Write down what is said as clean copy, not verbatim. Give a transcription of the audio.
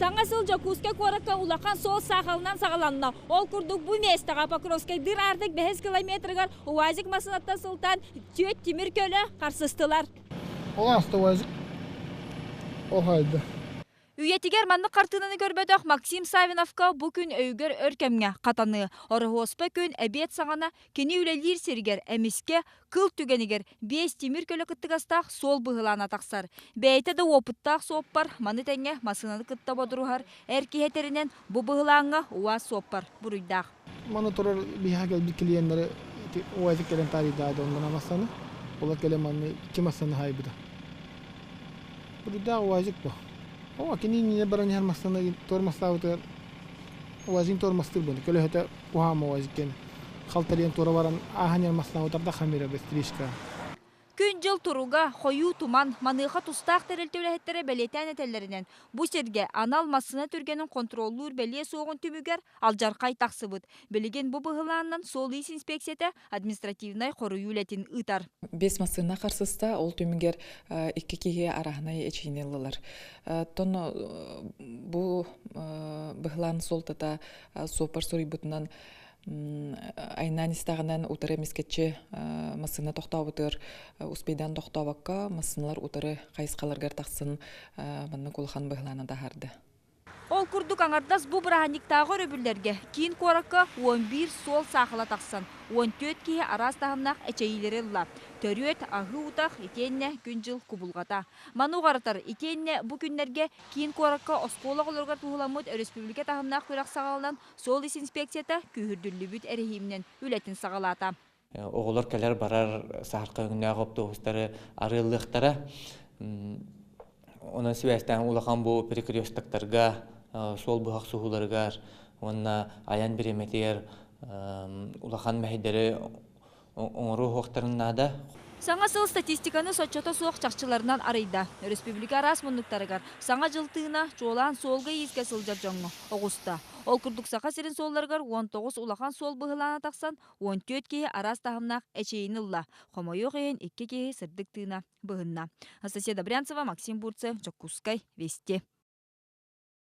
Саҥа сыл Дьокуускай куоракка улахан суол саахалынан саҕаланна. Ол курдук бу миэстэҕэ Покровскайдыыр аартык бэһис километрыгар УАЗик массыынаттан сылтаан түөрт тимир көлө харсыстылар. Ол ааста УАЗик. Ол хайда. Үйэтигэр маннык хартыынаны көрбөтөх Максим Савиновка бу күн өйүгэр өр кэмҥэ хатаныы. Ороһуоспа күн эбиэт саҕана кини үлэлиир сиригэр эмискэ кыл түгэнигэр биэс тимир көлө кыттыгастаах суол быһылаана тахсар. Бэйэтэ да уопуттаах суоппар маны тэҥэ массыынаны кытта бодоруһар эр киһи этэринэн бу быһылааҥҥа УАЗ суоппар буруйдаах. Маны турар биһиэхэ кэлбит клиеннары ити УАЗик кэлэн таарыйдаады оннуна массаны. Олор кэлэн манна икки массаны хаайбыта. Буруйдаах УАЗик бу. О, кини иннинэ баран иһэр массаны тормозтаабытыгар УАЗик тормозтыыр буолла. Көлөһөтө уһаама УАЗик диэн халтарыйан туора баран ааһан иһэр массаны утарда хамыра быстришка. Күн-дьыл туруга, хойуу туман, маныаха тустаах тэрилтэ үлэһиттэрэ бэлиэтээн этэллэринэн, бу сиргэ анал массыына түргэнин хонтуруоллуур бэлиэ суоҕун түмүгэр алдьархай тахсыбыт. Билигин бу быһылаанынан суол-иис инспекцията административнай хоруйуу үлэтин ыытар. Биэс массыына харсыста, ол түмүгэр икки киһи арааһынай эчийини ыллылар. Оттон бу быһылаан суолтата суоппар суруйбутунан айнаан истэҕинэн утары эмискэччи массыына тохтообутугар успейдаан тохтообокко массыыналар утары хайысхаларыгар тахсан маннык улахан быһылааны таһаарда. Ол курдук аҥардас бу бырааһынньыктааҕы өрөбүллэргэ киин куоракка 11 суол саахала тахсан, 14 киһи араас таһымнаах эчэйиилэри ылла. Төрүөт, аһыы утах итиэннэ күн-дьыл кубулҕата. Маны уҕарытар итиэннэ бу күннэргэ киин куоракка оскуола оҕолоругар туһуламмыт өрөспүүбүлүкэ таһымнаах күрэх саҕаланан, суол-ис инспекцията күүһүрдүллүбүт эрэһииминэн үлэтин саҕалаата. Оҕолор кэлэр-барар саһархай өҥнөөх оптуобустары арыаллыахтара. Онон сибээстээн улахан бу перекрестоктарга, суол быһах суһууларыгар уонна айан бириэмэтигэр улахан мэһэйдэри оҥоруохтарын наада. Саҥа сыл статистиканы соччото суох чахчыларынан арыйда. Өрөспүүбүлүкэ араас муннуктарыгар Саҥа дьыл тыына чуолаан суолга-иискэ сылдьар дьоҥҥо оҕуста. Ол курдук Саха сирин суолларыгар 19 улахан суол быһылаана тахсан, 14 киһи араас таһымнаах эчэйиини ылла. Хомойуох иһин, икки киһи сырдык тыына быһынна. Анастасия Добрянцева, Максим Бурцев, Дьокуускай, Вести.